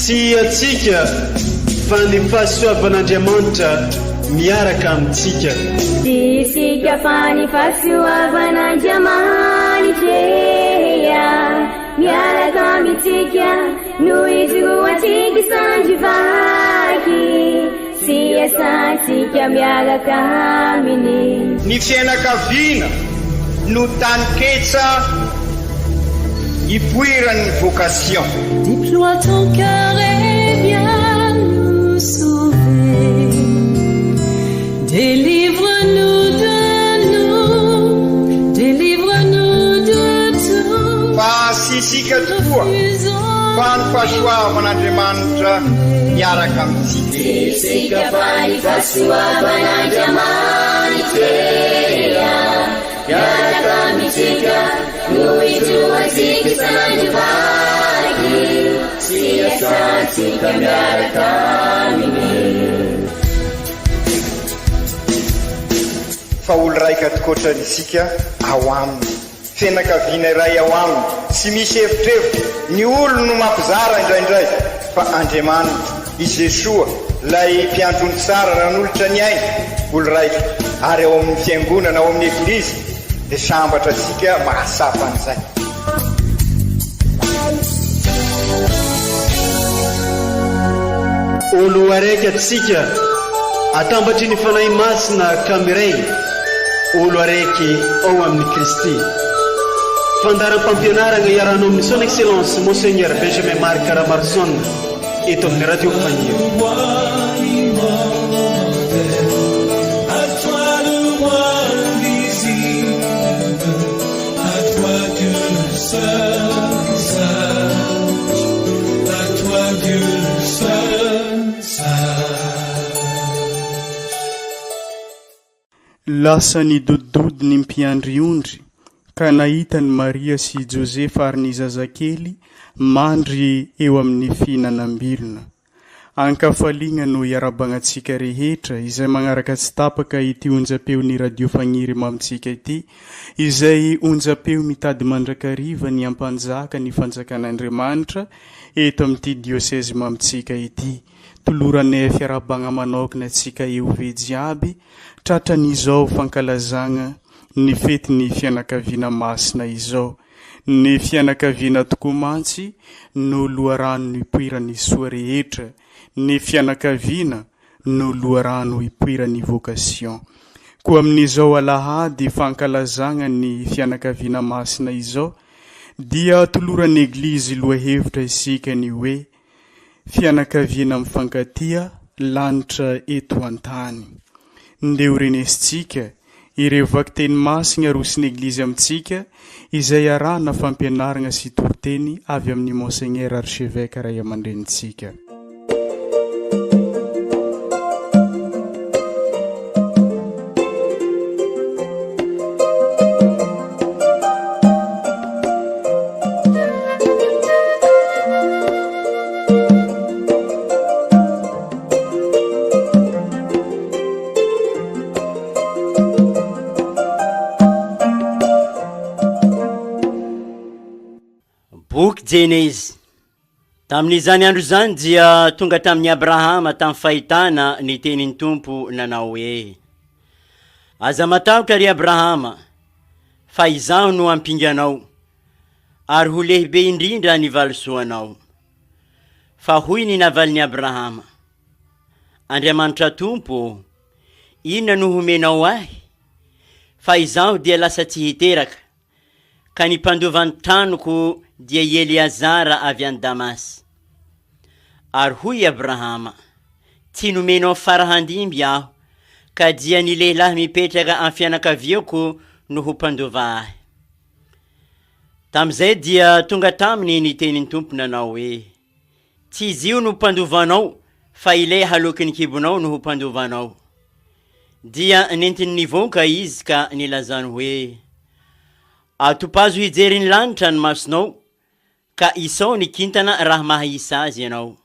Tsy antsika fa ny fahasoavan'Andriamanitra miaraka amintsika. Tsy isika fa ny fahasoavan'Andriamanitra miaraka amintsika no ijoroantsika sandry vaky sy iasantsika miaraka aminy. Ny fiainakaviana no taninketsa ipoiran'ny vocation. Déploie ton cœur et viens nous sauver Délivre-nous de nous, délivre-nous de tout Fa tsy isika tokoa fa ny fahasoavan'Andriamanitra miaraka amintsika. Tsy isika fa ny fahasoavan'Andriamanitra miaraka amintsika no ijoroantsika isan'andro vaky sy iasantsika miaraka aminy. Fa olo raika tokoatrany isika ao aminy. Fianakaviana iray ao aminy, tsy misy evitrevitra, ny olony no mampizara indraindray, fa Andriamanitra, i Jesoa, ilay Mpiandry ondry tsara nanolotra ny ainy, olo raika, ary ao amin'ny Fiangonana, ao amin'ny Eglizy, dia sambatra isika mahatsapa an'izay. Olo araiky atsika atambatry ny Fanahy Masina ka miray olo araiky ao amin'i Kristy. Fandaharam-pampianaragna iarahanao amin'ny Son Excellence Monseigneur Benjamin Marc Ramaroson eto amin'ny Radio Fagniry. Lasa nidodidody ny mpiandry ondry ka nahita an'i Maria sy i Josefa ary ny zazakely mandry eo amin'ny fihinanam-bilona. Ankafaliagna no iarabagnantsika rehetra izay magnaraka tsy tapaka ity onjam-peon'ny Radio Fagniry mamintsika ity, izay onjam-peo mitady mandrakariva ny hampanjaka ny fanjakan'Andriamanitra eto amin'ity diosezy mamintsika ity. Toloranay fiarahabagna manokana antsika EOV jiaby tratran'izao fankalazagna ny fetin'ny fianakaviana masina izao. Ny fianakaviana tokoa mantsy no loharano nipoiran'ny soa rehetra, ny fianakaviana no loharano ipoiran'ny vocation. Koa amin'izao alahady fankalazagna ny fianakaviana masina izao dia toloran'ny Eglizy lohahevitra isika ny hoe, Fianakaviana mifankatia, lanitra eto an-tany. Ndeha ho renesintsika ireo vakiteny masina arosin'ny Eglizy amintsika izay arahana fampianarana sy toriteny avy amin'i Monseigneur Archevêque Ray aman-drenintsika. Boky Jenezy. Tamin'izany andro izany dia tonga tamin'i Abrahama tamin'ny fahitana ny tenin'ny Tompo nanao hoe, Aza matahotra ry Abrahama, fa Izaho no ampinganao, ary ho lehibe indrindra ny valisoanao. Fa hoy ny navalin'i Abrahama, Andriamanitra Tompo ô, inona no homenao ahy? Fa izaho dia lasa tsy hiteraka, ka ny mpandova ny tranoko dia i Eleazara avy any Damasy. Ary hoy i Abrahama, Tsy nomenao fara handimby aho, ka dia ny lehilahy mipetraka amin'ny fianakaviako no ho mpandova ahy. Tamin'izay dia tonga taminy ny tenin'ny Tompo nanao hoe, Tsy izy io no mpandova anao, fa ilay haloaky ny kibonao no ho mpandova anao. Dia nentiny nivoaka izy ka nilazany hoe, Atopazo hijery ny lanitra ny masonao, ka isao ny kintana raha mahahisa azy ianao.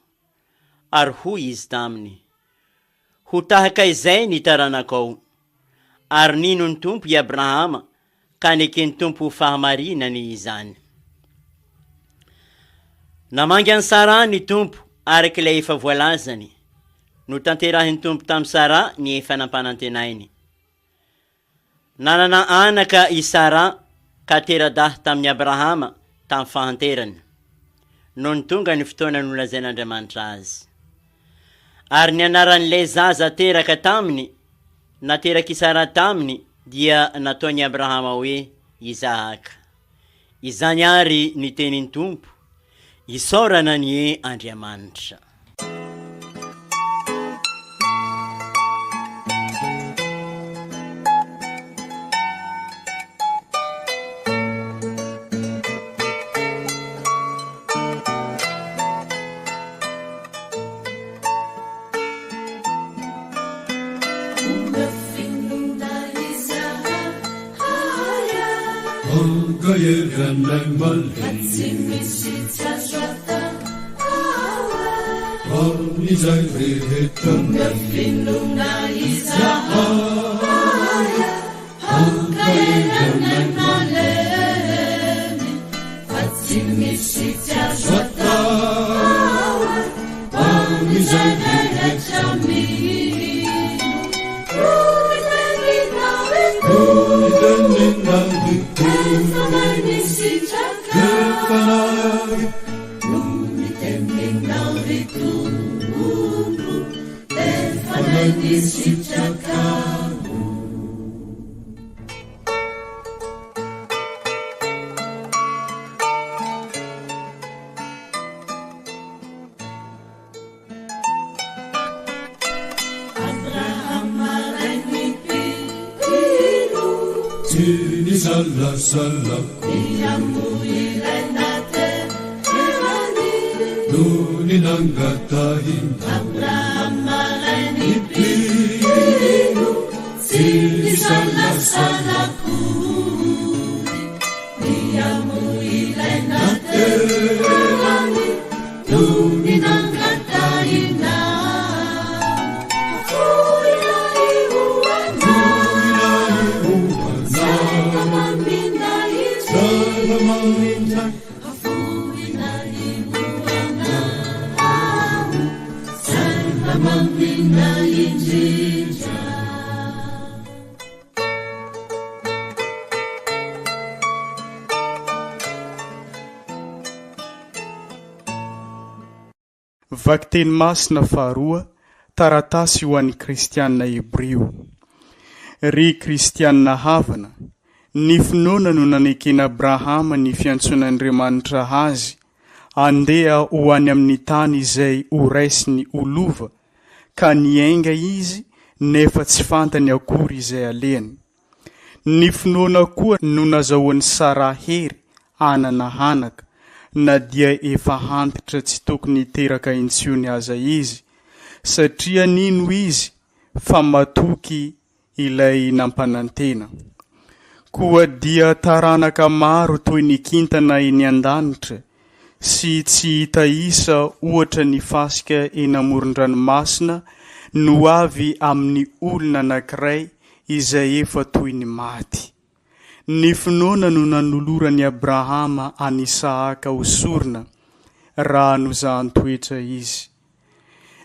Ary hoy izy taminy, Ho tahaka izay ny taranakao. Ary nino ny Tompo i Abrahama, ka neken'ny Tompo ho fahamarinany izany. Namangy an'i Saraha ny Tompo. araka ilay efa voalazany, notanterahin'ny Tompo tamin'i Saraha ny efa nampanantenainy. Nanana anaka i Saraha ka tera-dahy tamin'i Abrahama tamin'ny fahanterany, nony tonga ny fotoana nolazain'Andriamanitra azy. Ary ny anaran'ilay zaza teraka taminy, naterak'i Saraha taminy, dia nataon'i Abrahama hoe Isahaka. Izany àry ny tenin'ny Tompo, Isaorana anie Andriamanitra. Vakiteny masina faharoa, taratasy ho an'ny kristiana hebrio. Ry kristiana havana, ny finoana no naneken'i Abrahama ny fiantsoan'Andriamanitra azy andeha ho any amin'ny tany izay horaisiny ho lova, ka niainga izy nefa tsy fantany akory izay alehany. Ny finoana koa no nazahoan'i Saraha hery hanana anaka, na dia efa antitra tsy tokony hiteraka intsony aza izy, satria nino izy fa matoky ilay nampanantena. Koa dia taranaka maro toy ny kintana eny an-danitra sy tsy hita isa ohatra ny fasika eny amoron-dranomasina no avy amin'ny olona anankiray izay efa toy ny maty. Ny finoana no nanoloran'i Abrahama an'i Isahaka ho sorona, raha nozahan-toetra izy.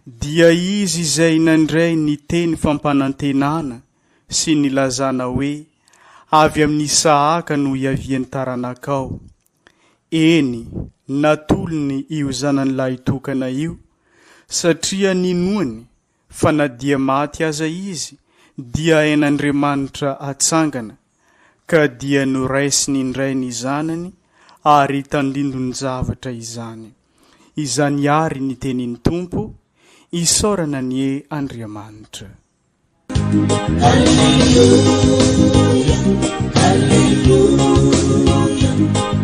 Dia izy izay nandray ny teny fampanantenana sy nilazana hoe, Avy amin'i Isahaka no hiavian'ny taranakao. Eny, natolony io zanany lahitokana io, satria ninoany fa na dia maty aza izy dia hain'Andriamanitra atsangana, ka dia noraisiny indray ny zanany ary tandindon-javatra izany. Izany àry ny tenin'ny Tompo, isaorana anie Andriamanitra. Haleloia, haleloia,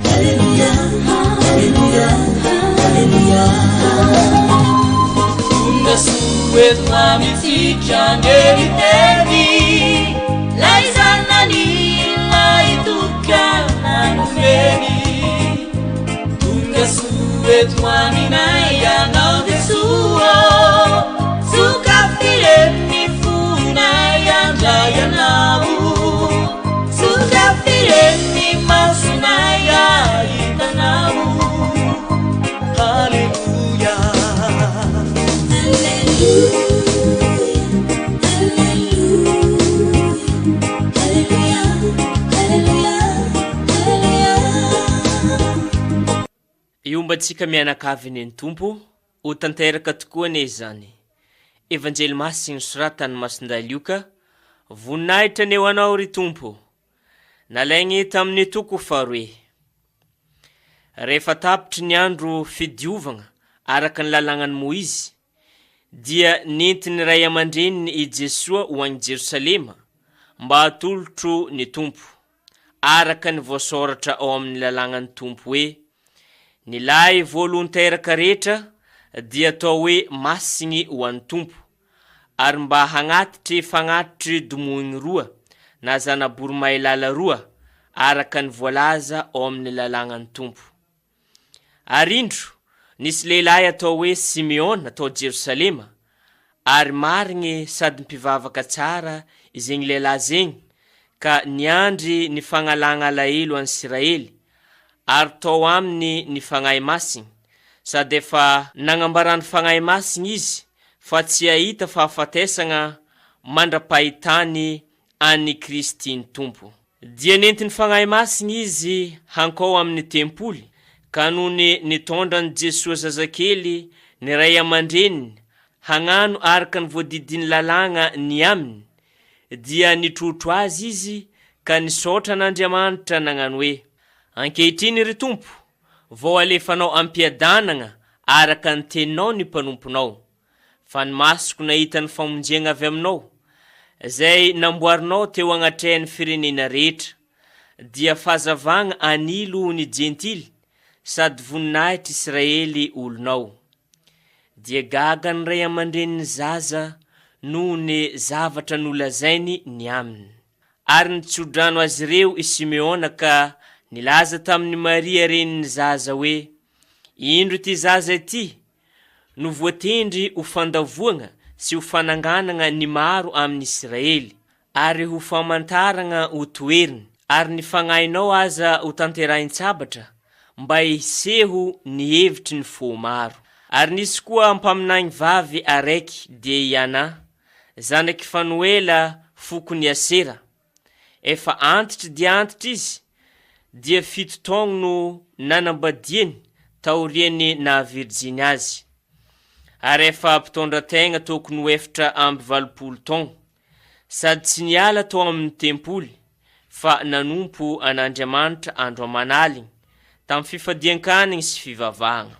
haleloia, haleloia, haleloia. Tonga soa eto amintsika anie ny teny, lay zanany lahitokana nomeny. Tonga soa eto aminay ianao Jesoa ô, sokafy ireny fonay handray anao, sokafy ireny masonay hahita anao. Haleloia. Hiomba antsika mianakavy anie ny Tompo, ho tanteraka tokoa anie izany. Evanjely Masina nosoratan'i Masindahy Lioka, Voninahitra anie ho Anao ry Tompo. Nalaigny tamin'ny toko faharoe. Rehefa tapitry ny andro fidiovagna araka ny lalàgnan'i Moizy, dia nentin'ny ray aman-dreniny i Jesoa ho agny Jerosalema mba hatolotro ny Tompo. araka ny voasoratra ao amin'ny lalàgnan'ny Tompo hoe, Ny lahy voalohan-teraka rehetra dia atao hoe masigny ho an'ny Tompo, ary mba hagnatitry fagnatitry domohigny roa na zana-boromailala roa, araka ny voalaza ao amin'ny lalàgnan'ny Tompo. Ary indro, nisy lehilahy atao hoe Simeona tao Jerosalema, ary marigne sady mpivavaka tsara izegny lehilahy zegny, ka niandry ny fagnalagna alahelo an'Isiraely, ary tao aminy ny Fagnahy Masigny, sady efa nagnambaran'ny Fagnahy Masigny izy fa tsy hahita fahafatesagna mandra-pahitany an'i Kristy ny Tompo. Dia nentin'ny Fagnahy Masigny izy hankao amin'ny tempoly, ka nony nitondra an'i Jesoa zazakely ny ray aman-dreniny hagnano araka ny voadidin'ny lalàgna ny aminy, dia nitrotro azy izy ka nisaotra an'Andriamanitra nagnano hoe, Ankehitriny, ry Tompo, vao alefanao am-piadanagna araka ny teninao ny mpanomponao, Fa ny masoko nahita ny famonjena avy aminao, izay namboarinao teo agnatrehan'ny firenena rehetra, dia fahazavagna anilo ny Jentily sady voninahitr'Israely olonao. Dia gaga ny ray aman-drenin'ny zaza noho ny zavatra nolazainy ny aminy. Ary nitsodrano azy ireo i Simeona ka nilaza tamin'i Maria renin'ny zaza hoe, Indro ity zaza ity, no voatendry ho fandavoagna sy ho fananganagna ny maro amin'i Isiraely, ary ho famantaragna ho toheriny, ary ny fagnahinao aza ho tanterahin-tsabatra, mba hiseho ny hevitry ny fo maro. Ary nisy koa mpaminagny vavy araiky, dia i Anà, zanak'i Fanoela fokon'i Asera, Efa antitry dia antitra izy, dia fito taogno no nanambadiany taorian'ny naha-virjiny azy. Ary efa mpitondra tegna tokony ho 84 taogno, sady tsy niala tao amin'ny tempoly, fa nanompo an'Andriamanitra andro aman'aligny, tamin'ny fifadian-kanigny sy fivavahagna.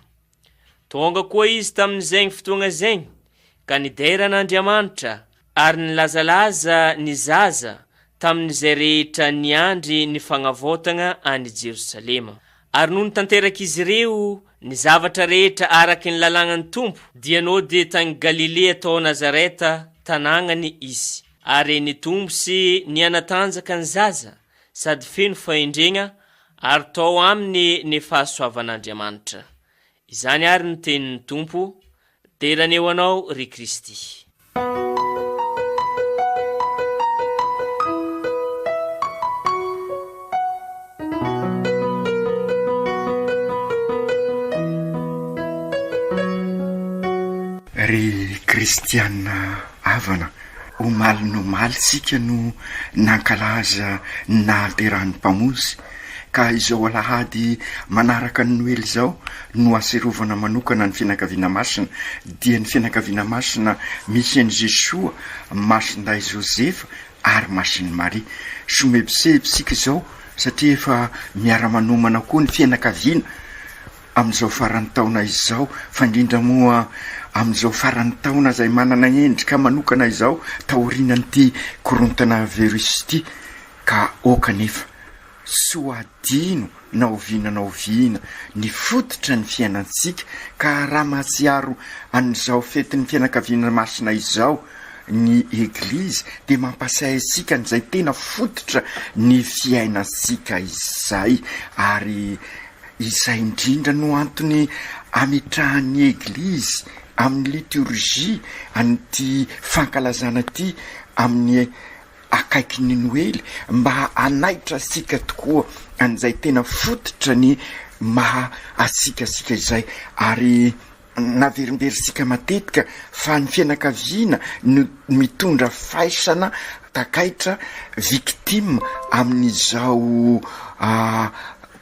Tonga koa izy tamin'izegny fotoagna zegny ka nidera an'Andriamanitra ary nilazalaza ny zaza tamin'izay rehetra niandry ny fagnavaotagna an'i Jerosalema. Ary nony tanterak'izy ireo ny zavatra rehetra araky ny lalàgnan'ny Tompo, dia nody tagny Galilea tao Nazareta tanàgnany izy. Ary nitombo sy nihanatanjaka ny zaza, sady feno fahendrena ary tao aminy ny fahasoavan'Andriamanitra. Izany àry ny tenin'ny Tompo, Dera anie ho Anao, ry Kristy. Ry kristiana havana, Omaly ny omaly isika no nankalaza ny nahaterahan'ny Mpamonjy, ka izao alahady manaraka ny Noely izao no aserovana manokana ny Fianakaviana Masina, dia ny Fianakaviana Masina misy an'i Jesoa, Masindahy Josefa ary Masin'i Maria. Somebiseby isika izao satria efa miara-manomana koa ny fianakaviana Amin'izao faran'ny taona izao, fa indrindra moa amin'izao faran'ny taona izay manana endrika manokana izao taorianan'ity korontana virus ity, ka aoka anefa tsy ho adino na oviana na oviana ny fototra ny fiainantsika, ka raha mahatsiaro an'izao fetin'ny fianakaviana masina izao ny Eglizy dia mampahatsiahy antsika an'izay tena fototra ny fiainantsika izay, ary Izay indrindra no antony ametrahan'ny Eglizy amin'ny liturgie an'ity fankalazana ity amin'ny akaikin'ny Noely mba hanaitra antsika tokoa an'izay tena fototra ny maha antsika antsika izay ary Naverimberintsika matetika fa ny fianakaviana no mitondra faisana takaitra, victime, amin'izao.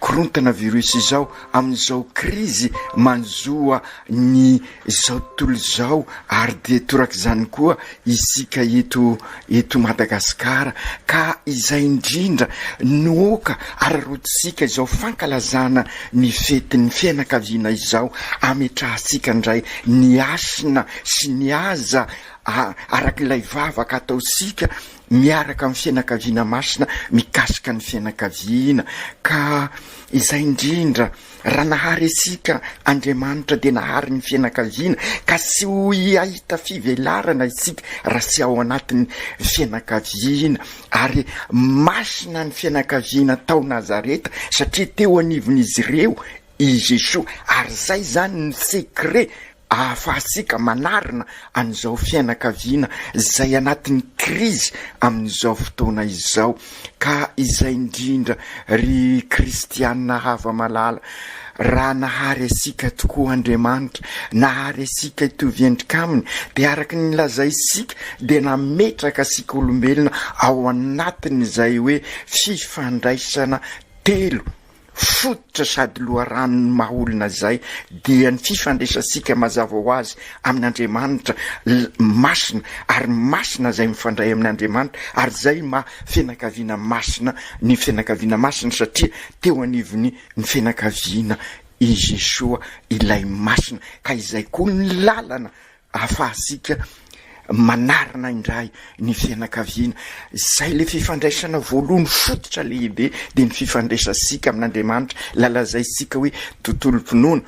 korontana virus izao, amin'izao krizy manjoa ny izao tontolo izao ary dia torak'izany koa isika eto eto Madagasikara ka izay indrindra no oka araraotintsika izao fankalazana ny fetin'ny fianakaviana izao ametrahantsika indray ny hasina sy ny haja araka ilay vavaka ataontsika miaraka amin'ny fianakaviana masina mikasika ny fianakaviana ka izay indrindra raha nahary antsika Andriamanitra dia nahary ny fianakaviana ka tsy ho hahita fivelarana isika raha tsy ao anatin'ny fianakaviana ary masina ny fianakaviana tao Nazareta satria teo anivon'izy ireo i Jesoa ary zay zany ny secret ahafahantsika manarina an'izao fianakaviana izay anatin'ny krizy amin'izao fotoana izao. Ka izay indrindra ry kristiana hava-malala, raha nahary antsika tokoa Andriamanitra, nahary antsika hitovy endrika Aminy, dia araka ny lazaintsika dia nametraka antsika olombelona ao anatin'izay hoe fifandraisana telo Fototra sady loharanon'ny maha olona izay dia ny fifandraisantsika mazava ho azy amin'Andriamanitra masina ary masina izay mifandray amin'Andriamanitra ary izay maha fianakaviana masina ny fianakaviana masina satria teo anivon'ny ny fianakaviana i Jesoa ilay masina ka izay koa ny lalana ahafahantsika manarina indray ny fianakaviana. Izay ilay fifandraisana voalohany fototra lehibe dia ny fifandraisantsika amin'Andriamanitra, ilay lazaintsika hoe tontolom-pinoana,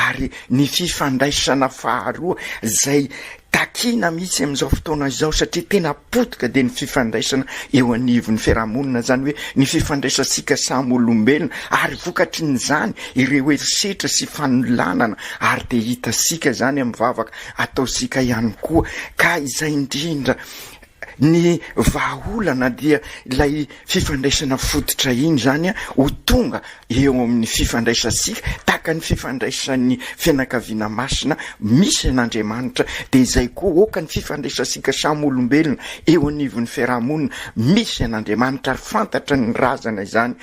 ary ny fifandraisana faharoa izay takiana mihitsy amin'izao fotoana izao satria tena potika dia ny fifandraisana eo anivon'ny fiarahamonina, izany hoe ny fifandraisantsika samy olombelona, ary vokatrin'izany ireo herisetra sy fanolanana, ary dia hitantsika izany amin'ny vavaka ataontsika ihany koa, ka izay indrindra ny vahaolana dia ilay fifandraisana fototra iny izany ho tonga eo amin'ny fifandraisantsika tahaka ny fifandraisan'ny fianakaviana masina misy an'Andriamanitra dia izay koa oka ny fifandraisantsika samy olombelona eo anivon'ny fiarahamonina misy an'Andriamanitra ary fantatra ny razana izany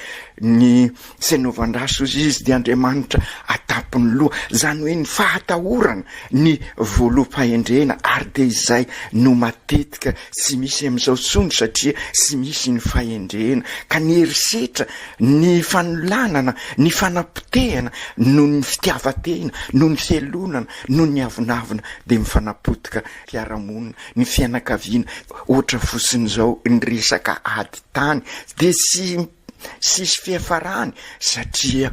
ny Tsy anaovan-dratsy hozy izy dia Andriamanitra atampony loha, izany hoe ny fahatahorana ny voaloham-pahendrena ary dia izay no matetika tsy misy amin'izao intsony satria tsy misy ny fahendrena ka ny herisetra, ny fanolanana, ny fanapotehana noho ny fitiavan-tena, noho ny fialonana, noho ny avonavona dia mifanapotika fiarahamonina, ny fianakaviana, ohatra fotsiny izao ny resaka ady tany dia tsy Tsisy fiafarany satria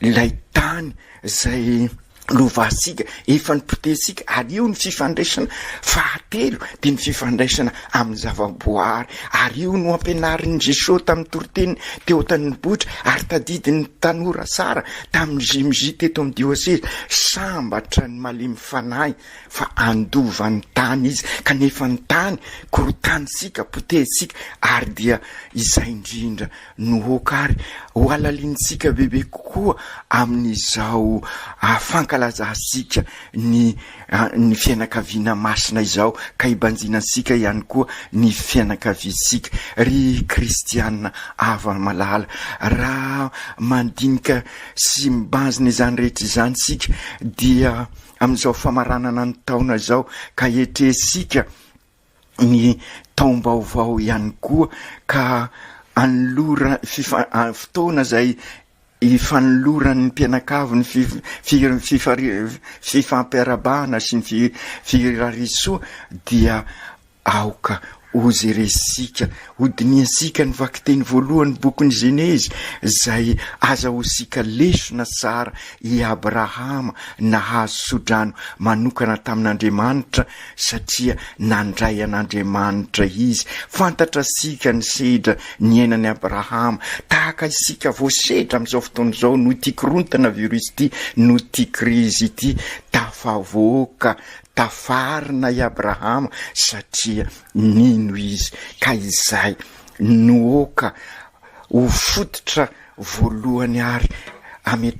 ilay tany izay lovantsika, efa nipotehintsika ary io ny fifandraisana fahatelo dia ny fifandraisana amin'ny zava-boahary ary io no ampianarin'i Jesoa tamin'ny toriteniny teo an-tendrombohitra ary tadidin'ny tanora tsara tamin'ny JMJ teto amin'ny diosezy, sambatra ny malemy fanahy fa handova ny tany izy, kanefa ny tany korotanintsika, potehintsika, ary dia izay indrindra no hoka ary ho halalinintsika bebe kokoa amin'izao fankalazantsika ny ny fianakaviana masina izao, ka hibanjinantsika ihany koa ny fianakaviantsika. Ry kristiana hava-malala, raha mandinika sy mibanjina izany rehetra izany isika dia Amin'izao famaranana ny taona izao ka etrehintsika ny taom-baovao ihany koa ka anolora fifa- fotoana izay ifanoloran'ny mpianakavy ny fi- fifampiarahabana sy ny fi- firarisoa dia Aoka hojerentsika, hodinihantsika ny vakiteny voalohan'ny bokin'ny Genezy, izay azahoantsika lesona tsara i Abrahama nahazo tsodrano manokana tamin'Andriamanitra satria nandray an'Andriamanitra izy. Fantatratsika ny sedra niainan'i Abrahama, tahaka isika voasedra amin'izao fotoana izao noho ity korontana virus ity, noho ity krizy ity, tafavoaka Tafarina i Abrahama satria nino izy, ka izay no oka ho fototra voalohany ary ame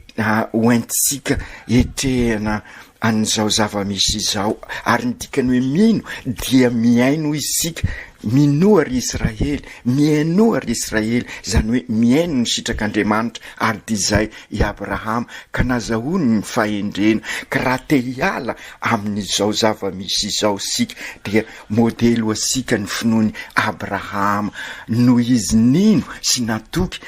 ho entintsika hetrehana an'izao zava-misy izao. Ary ny dikan'ny hoe mino dia mihaino isika. Minoa ry Israely, mihainoa ry Israely, izany hoe mihaino ny sitrak'Andriamanitra, ary dia izay i Abrahama ka nazahoany ny fahendrena, ka raha te hiala amin'izao zava-misy izao isika dia modely ho antsika ny finoan'i Abrahama, noho izy nino sy natoky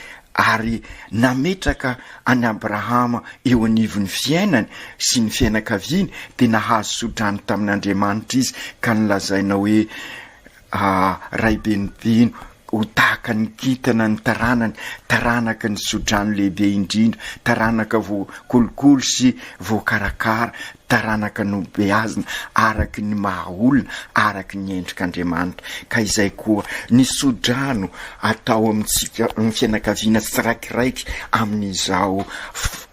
ary nametraka an'i Abrahama eo anivon'ny fiainany sy ny fianakaviany dia nahazo tsodrano tamin'Andriamanitra izy ka nolazaina hoe raiben'ny mpino ho tahaka ny kintana ny taranany, taranaky ny tsodrano lehibe indrindra, taranaka voakolokolo sy voakarakara, taranaka nobeazina araka ny maha olona, araka ny endrik'Andriamanitra. Ka izay koa ny tsodrano atao amintsika ny fianakaviana tsiraikiraiky amin'izao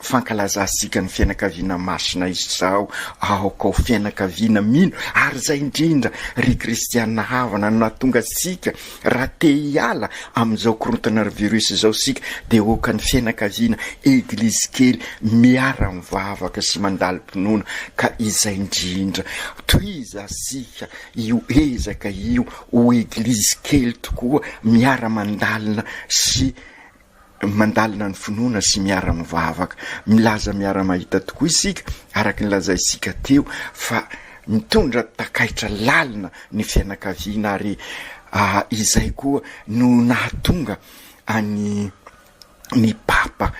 fankalazantsika ny fianakaviana masina izao. Aoka ho fianakaviana mino, ary izay indrindra ry kristiana havana no nahatonga antsika raha te hiala amin'izao korontana ry virus izao isika dia aoka ny fianakaviana eglizy kely miara-mivavaka sy mandalim-pinoana ka izay indrindra tohizantsika io ezaka io ho eglizy kely tokoa miara-mandalina sy mandalina ny finoana sy miara-mivavaka. Milaza miara-mahita tokoa isika, araka ny lazaintsika teo, fa mitondra takaitra lalina ny fianakaviana ary izay koa no nahatonga an'i ny Papa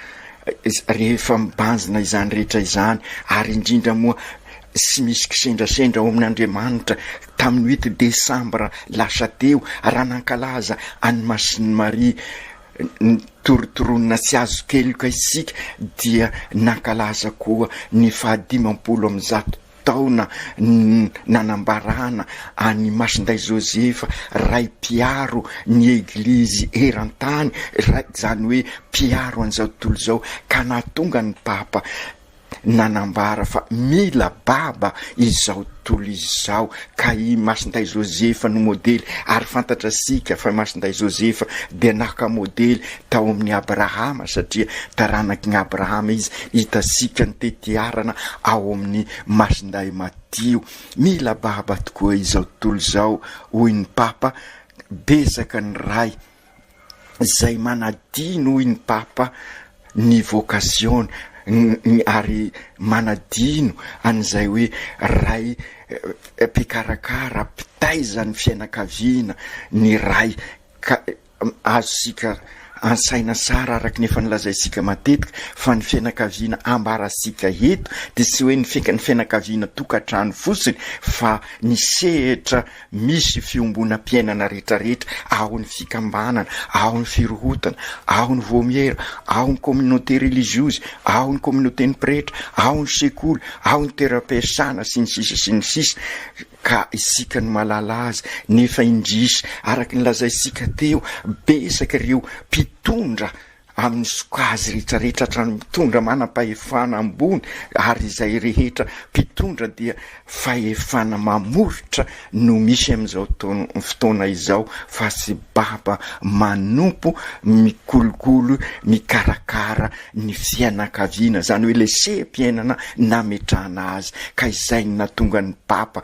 rehefa mibanjina izany rehetra izany ary indrindra moa tsy misy kisendrasendra ao amin'Andriamanitra tamin'ny huit desambra lasa teo raha nankalaza an'i Masin'i Maria nitorontoronina tsy azo keloka isika dia nankalaza koa ny fahadimampolo amin'zato taona nanambarana an'i Masindahy Josefa, ray mpiaro ny Eglizy eran-tany, ray, izany hoe mpiaro an'izao tontolo izao, ka nahatonga ny Papa nanambara fa mila baba izao tontolo izao, ka i Masindahy Josefa no modely, ary fantatrasika fa i Masindahy Josefa dia naka modely tao amin'i Abrahama satria taranaky ny Abrahama izy, hitantsika ny tetiarana ao amin'ny Masindahy Matio. Mila baba tokoa izao tontolo izao, hoy ny Papa, betsaka ny ray izay manadino, hoy ny Papa, ny vocation ary manadino an'izay hoe ray mpikarakara, mpitaiza ny fianakaviana ny ray ka Azontsika an-tsaina tsara araka ny efa nolazaintsika matetika fa ny fianakaviana ambarantsika eto dia tsy hoe ny ny fianakaviana tokantrano fotsiny fa ny sehatra misy fiombonam-piainana rehetrarehetra, ao ny fikambanana, ao ny firohotana, ao ny vaomiera, ao ny communauté religiouse, ao ny communauté ny pretra, ao ny sekoly, ao ny toeram-piasana sy ny sisa sy ny sisa. Ka isika no mahalala azy, nefa indrisy, araka ny lazaintsika teo, betsaka ireo mpitondra amin'ny sokajy rehetrarehetra hatrany mitondra manam-pahefana ambony ary izay rehetra mpitondra dia fahefana mamoritra no misy amin'izao fotoana izao fa tsy baba manompo mikolokolo mikarakara ny fianakaviana, izany hoe ilay seha-piainana nametrahana azy, ka izay no nahatonga ny Papa,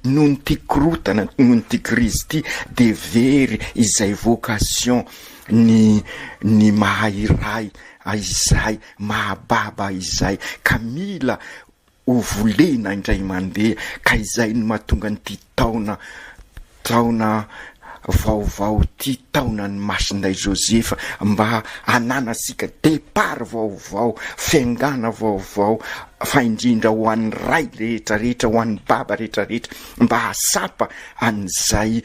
noho ity korotana, noho ity krizy ity, dia very izay vocation ny ny maha iray izay, maha baba izay, ka mila ho volena indray mandeha ka izay no mahatonga an'ity taona taona vaovao ity taonan'ny Masindahy Josefa mba hananantsika départ vaovao, fiaingàna vaovao fa indrindra ho an'ny ray rehetra rehetra, ho an'ny baba rehetra rehetra mba hahatsapa an'izay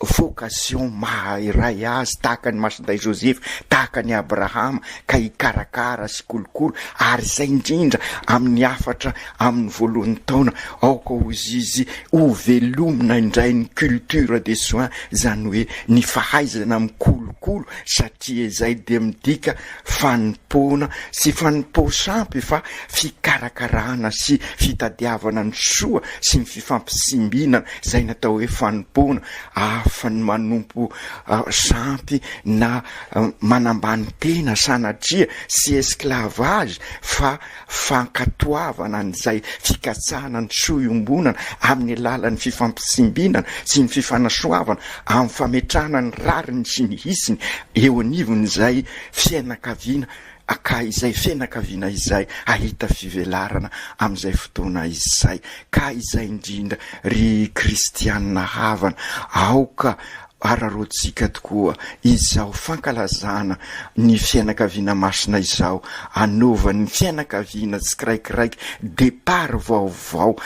vocation maha iray azy tahaka an'i Masindahy Josefa, tahaka an'i Abrahama ka hikarakara sy kolokolo ary izay indrindra amin'ny hafatra amin'ny voalohan'ny taona aoka hozy izy ho velomina indray ny culture des soins izany hoe ny fahaizana mikolokolo satria izay dia midika fanompoana sy fanompoa-sampy fa fikarakarana sy fitadiavana ny soa sy ny fifampisimbinana izay natao hoe fanompoana. fa ny manompo sampy na manambany tena sanatria sy esclavage fa fankatoavana an'izay fikatsahana ny soa iombonana amin'ny alalan'ny fifampisimbinana sy ny fifanasoavana amin'ny fametrahana ny rariny sy ny hitsiny eo anivon'izay fiainakaviana ka izay fianakaviana izay hahita fivelarana amin'izay fotoana izay. Ka izay indrindra ry kristianina havana, aoka araraotintsika tokoa izao fankalazana ny fianakaviana masina izao, anaovan'ny fianakaviana tsikiraikiraiky départ vaovao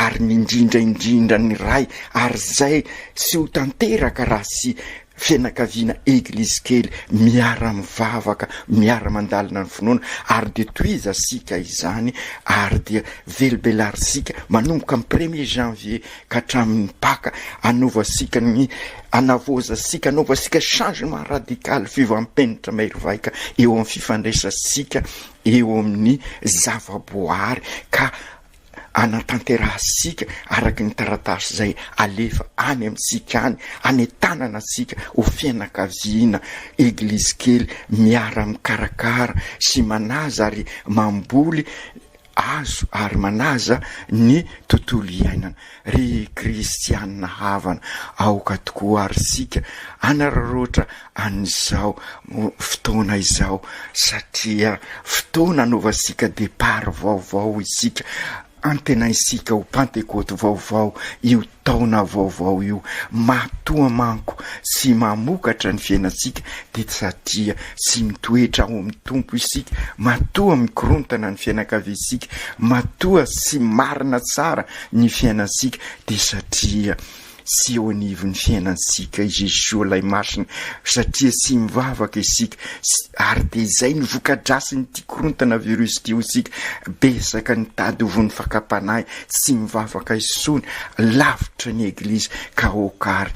ary ny indrindra indrindra ny ray ary izay tsy ho tanteraka raha tsy Fianakaviana eglizy kely miara mivavaka, miara mandalina ny finoana ary dia tohizasika izany ary dia velobelarisika manomboka amin'ny premier janvier ka hatramin'ny paka anaovasika ny anavaozasika anaovasika changement radical fiovam-penitra mahery vaika eo amin'ny fifandraisasika eo amin'ny zavaboary ka anatanterahantsika araka ny taratasy izay alefa any amintsika any, anentanana antsika ho fianakaviana, eglizy kely miara-mikarakara sy manaja ary mamboly hazo ary manaja ny tontolo iainana. Ry kristianina havana, aoka tokoa ary isika hanararaotra an'izao fotoana izao satria fotoana anaovantsika départ vaovao isika, antenaintsika ho pantekoty vaovao io taona vaovao io, matoa manko tsy mamokatra ny fiainantsika dia satria tsy mitoetra ao amin'ny Tompo isika, matoa mikorontana ny fianakaviantsika, matoa tsy marina tsara ny fiainantsika dia satria Tsy eo anivon'ny fiainantsika i Jesoa ilay Masina satria tsy mivavaka isika ary dia izay ny voka-drasin'ity korontana virus ity hoy isika, betsaka nitady ho voan'ny fakam-panahy, tsy mivavaka intsony, lavitra ny eglizy ka aoka ary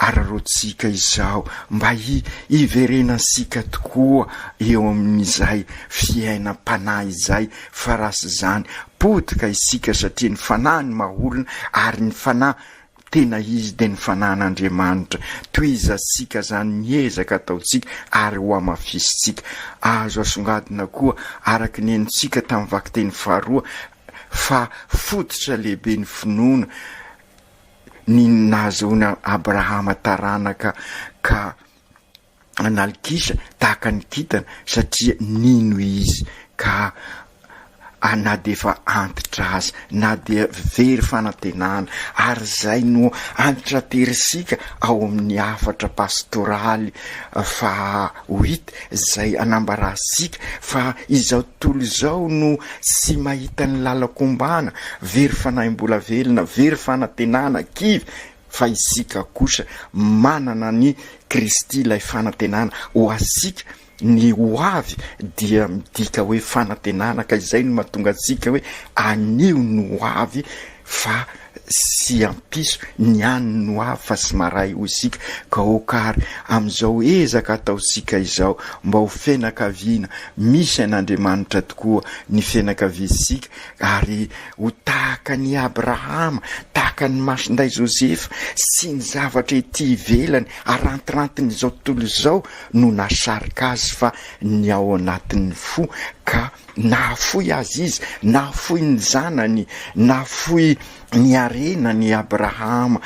araraotintsika izao mba hiverenantsika tokoa eo amin'izay fiainam-panahy izay fa raha tsy izany potika isika satria ny fanahy no maha olona ary ny fanahy tena izy dia ny fanahin'Andriamanitra. Tohizantsika izany ny ezaka ataontsika ary ho hamafisintsika. Azo asongadina koa araka ny henontsika tamin'ny vakiteny faharoa fa fototra lehibe ny finoana ny nahazoana Abrahama taranaka ka analikisa tahaka ny kintana satria nino izy ka na dia efa antitra aza, na dia very fanantenana, ary izay no antitraterisika ao amin'ny hafatra pastoraly faha huit izay anambarantsika fa izao tontolo izao no tsy mahita ny lalan-kombana, very fanahy mbola velona, very fanantenana, kivy, fa isika kosa manana an'i Kristy ilay fanantenana ho antsika, ny ho avy dia midika hoe fanantenana ka izay no mahatonga antsika hoe anio no ho avy fa sy ampiso, ny any no avy fa sy maray hoy isika, ka aoka ary amin'izao ezaka ataontsika izao mba ho fianakaviana misy an'Andriamanitra tokoa ny fianakaviantsika ary ho tahaka an'i Abrahama, tahaka an'i Masindahy Josefa sy ny zavatra ety ivelany arantirantin'izao tontolo izao no nahasarika azy fa ny ao anatin'ny fo ka nahafoy azy izy, nahafoy ny zanany, nahafoy ny harenany i Abrahama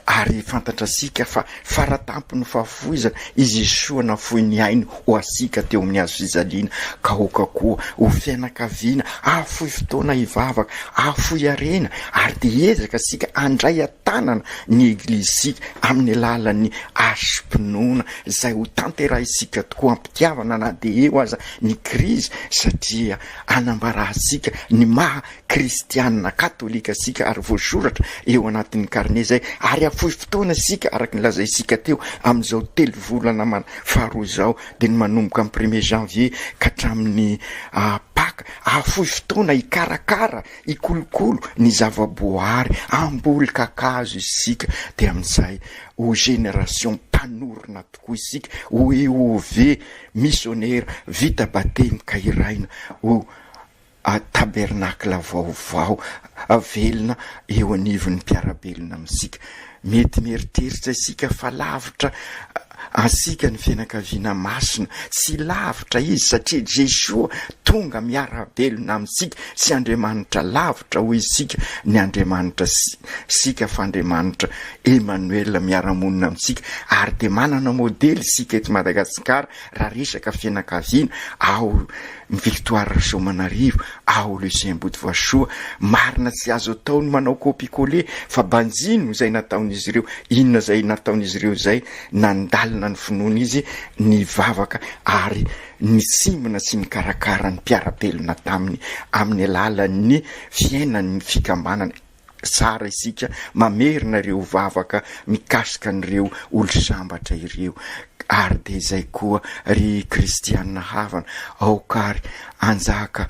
ary fantatrasika fa faratampon'ny fahafoizana i Jesoa nafoy ny ainy ho antsika teo amin'ny hazo fijaliana ka aoka koa ho fianakaviana hahafoy fotoana hivavaka, hahafoy harena ary dia hiezaka isika handray an-tanana ny Eglizintsika amin'ny alalan'ny hasim-pinoana izay ho tanterahintsika tokoa am-pitiavana na dia eo aza ny krizy satria hanambarantsika ny maha kristiana katolika isika ary voasoratra eo anatin'ny karne izay ary hafoy fotoana isika araka ny lazaintsika teo amin'izao telo volana man faharoa izao dia ny manomboka amin'ny premier janvier ka hatramin'ny paka hafoy fotoana hikarakara hikolokolo ny zavaboary hamboly kakazo isika dia amin'izay ho génération mpanorina tokoa isika ho EOV misionera vita batemy ka hiraina ho tabernakla vaovao velona eo anivon'ny mpiara-belona amintsika. Mety mieritreritra isika fa lavitra antsika ny fianakaviana masina. Tsy lavitra izy satria Jesoa tonga miara-belona amintsika, tsy Andriamanitra lavitra hoy isika ny Andriamanitra sika fa Andriamanitra Emmanuel miara-monina amintsika ary dia manana modely isika eto Madagasikara raha resaka fianakaviana ao Victoire Rasoamanarivo ao Lucien Botovasoa, marina tsy azo atao ny manao copie coller fa banjino izay nataon'izy ireo, inona izay nataon'izy ireo izay, nandalina ny finoana izy, nivavaka ary nitsimbina sy nikarakara ny mpiara-belona taminy amin'ny alalan'ny fiainan'ny fikambanana. Tsara isika mamerina ireo vavaka mikasika an'ireo olosambatra ireo. Ary dia izay koa ry kristiana havana, aoka ary hanjaka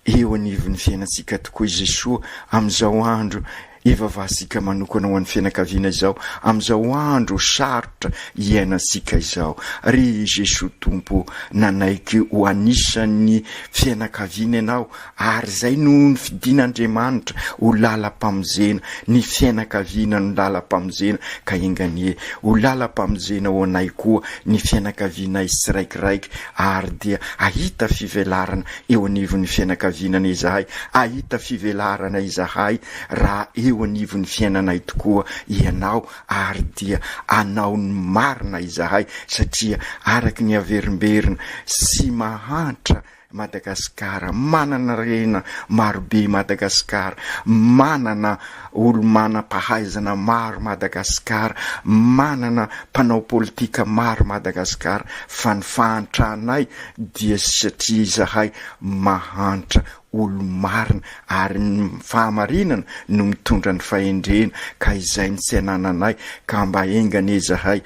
eo anivon'ny fiainantsika tokoa i Jesoa amin'izao andro ivavahantsika manokana ho an'ny fianakaviana izao, amin'izao andro sarotra iainantsika izao. Ry Jesoa Tompo ô, nanaiky ho anisan'ny fianakaviana Ianao, Ary izay no nofidin'Andriamanitra ho lalam-pamonjena, ny fiainakaviana no lalam-pamonjena, ka enga anie ho lalam-pamonjena ho anay koa ny fiainakavianay tsiraikiraiky, ary dia hahita fivelarana eo anivon'ny fiainakaviana anie izahay, hahita fivelarana izahay raha eo anivon'ny fiainanay tokoa Ianao, ary dia anao ny marina izahay, satria araka ny averimberina sy mahantra Madagasikara, manana harena marobe Madagasikara, manana olo-manam-pahaizana maro Madagasikara, manana mpanao politika maro Madagasikara, fa ny fahantranay dia satria izahay mahantra olo-marina ary ny fahamarinana no mitondra ny fahendrena ka izay no tsy anananay ka mba enga anie izahay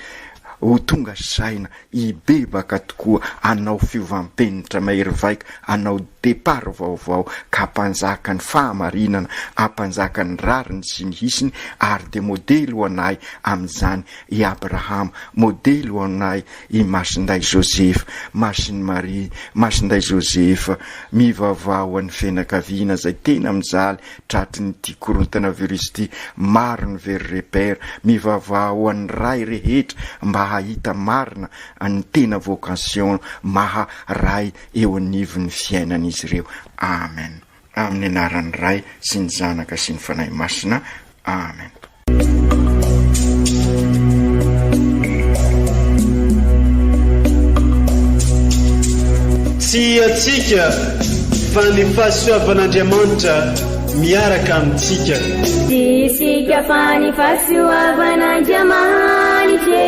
ho tonga saina Hibebaka tokoa hanao fiovam-penitra mahery vaika, hanao départ vaovao ka hampanjaka ny fahamarinana, hampanjaka ny rariny sy ny hisiny ary dia modely ho anay amin'izany i Abrahama, modely ho anay i Masindahy Josefa, Masin'i Maria, Masindahy Josefa, mivavaha ho an'ny fianakaviana izay tena mijaly tratry ny ity korontana virus ity, maro ny very repère, mivavaha ho an'ny ray rehetra mba hahita marina ny tena vocation maha ray eo anivon'ny fiainan'izy ireo. Amen. Amin'ny anaran'ny Ray sy ny Zanaka sy ny Fanahy Masina. Amen. Tsy antsika fa ny fahasoavan'Andriamanitra miaraka amintsika. Tsy isika fa ny fahasoavan'Andriamanitra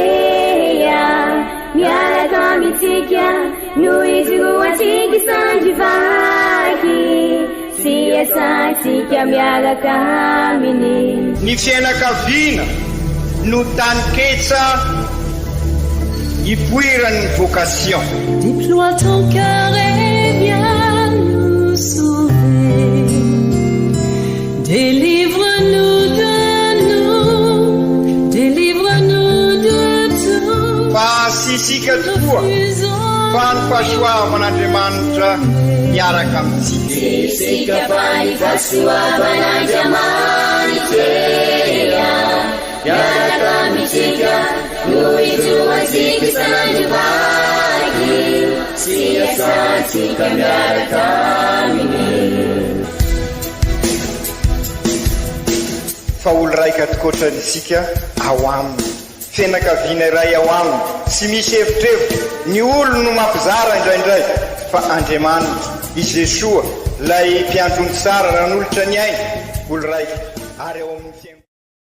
miaraka amintsika no ijoroantsika isandry vaky. Sy iasantsika miaraka aminy. Ny fiainakaviana no taninketsa ipoiran'ny vocation. Déploie ton cœur et viens nous sauver Délivre-nous de nous, délivre-nous de tout Fa tsy isika tokoa fa ny fahasoavan'Andriamanitra miaraka amintsika. Tsy isika fa ny fahasoavan'Andriamanitra miaraka amintsika no ijoroantsika isan'andro vaky sy iasantsika miaraka aminy. Fa olo raika tokoatra isika ao aminy. Fianakaviana iray ao aminy, tsy misy evitrevitra, ny olony no mampizara indraindray, fa Andriamanitra, i Jesoa, ilay Mpiandry ondry tsara nanolotra ny ainy, olo raika, ary ao amin'ny Fiangonana.